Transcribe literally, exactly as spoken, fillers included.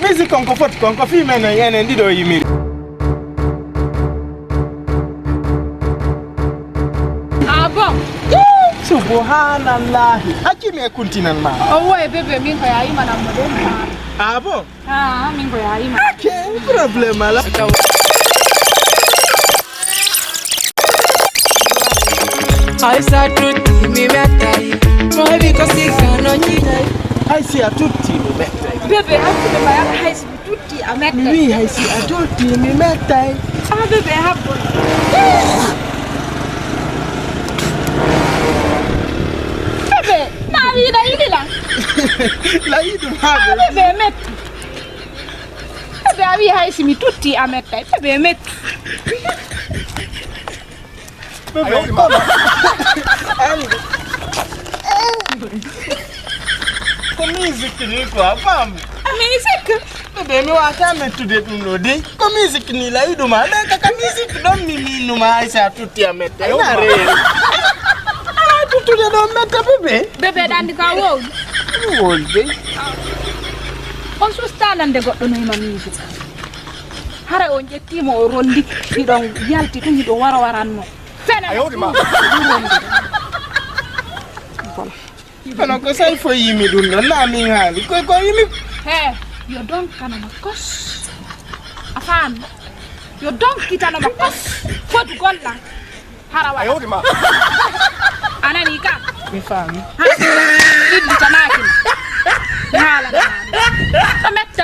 Musique on ko foti kon, ko fii men on enen ɗiɗo yimiri. Ah bon? Subhanallahi. Accu mi e kuntinan ma. O woy bébé, min ko yaa yimanan mo ɗum. Ah bon? Ah, min ko yaa yimanan. Ok, problème alaa. Aisa tutti mi mettai, mo heɓi ko sikka no ñiitai. Hay si a tutti mi mettai. Bébé, accu ɓe mbaɗa hay si mi tutti a mettai. Mi wi'i hay si a tutti mi mettai. Ah, bébé, habbo. Bébé, na a wi'i la yiɗi lan. La yiɗu ma, ah, bébé. Bébé, mettu. Bébé, a wi'i hay si mi tutti a mettai. Bébé, mettu. Bébé, kono. Andi. Ko musique ni quoi, femme. Musique? Bébé, mi waawataa mettude ɗum ɗoo de. Ko musique ni la yiɗu ma. Mais kaka musique ɗon mi miinuma Aïssa tutti a metta. Ina reeri. Alaa tuttude ɗon metta, bébé. Bébé, ɗa andi ka wowli. Mi wowli de. On susta nande goɗɗo no yima musique. Hara on ƴettiimo o rondike, hiɗon yalti tun hiɗon wara waranno. Fena. Voilà. Kono ko say fo yimi ɗum ɗon, na min haali. Ko, ko yimi. He, yo donkano mo kos. A faami? Yo donkitano mo kos. Foti golla. Hara waɗa. A nani ka? Mi faami. Ha? Iddi tanaaki. Mi haalana ma. Ko metta.